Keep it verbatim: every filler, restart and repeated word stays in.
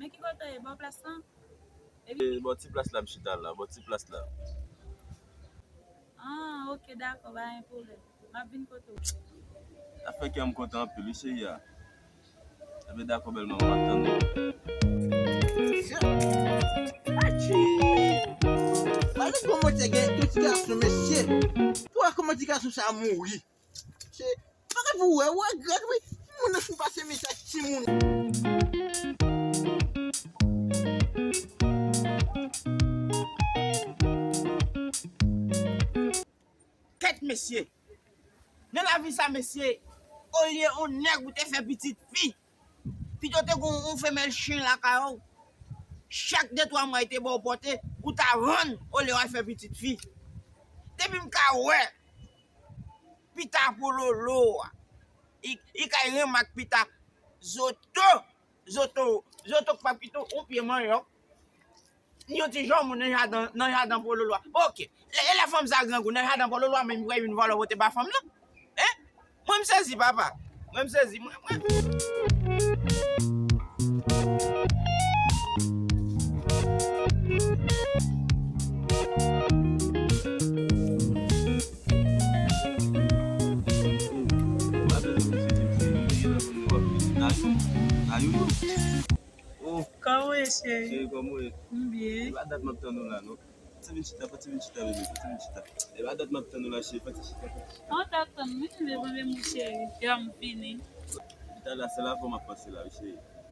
Ki kote w ye? Bò plas lan? E bò ti plas la m chita la, bò ti plas la. Ah, ok, dakò, pa gen pwoblèm. M ap vin kote w. Sa fè kè m kontan anpil, wi, cheri a. Ebyen, dakò, bèl manman, m ap tann ou. Achi! Pale kòman ti gen yon ti gason, mesye. Pou wè kòman ti gason sa mouri. Se bagay pou wè, wè, gad, wi. Moun nan fin pase mesaj timoun. Kèt, mesye. Nan lavi sa, mesye, olye yon nèg ou te fè pitit fi, pito te gon yon femèl chen lakay ou, chak de twa mwa li te ba w pòte, ou ta vann olye w al fè pitit fi. Depi m ka wè pita pololo a, li, li kay renmen ak pita zoto, zoto, zoto k p ap kite yon pye manyòk. Yon ti jan moun nan jaden, nan jaden pololo a. Oke. E, e lè fanm sa grangou nan jaden pololo a, menm vre vin vòlò pote ba fanm nan. Hein? Mwen m sezi, papa. Mwen m sezi. Mwen, mwen. Kòman w ye, cheri? Cheri, kòman w ye? M byen. E pa dat m ap tann ou la, non. Fò ti vin chita, fò ti vin chita, bebe, fò ti vin chita. E pa dat m ap tann ou la, cheri, fò ti chita, fò ti chita. An, w t ap tann mwen, men bon, men mon cheri, jan m vini. Chita la, se la fò m ap panse la, wi, cheri.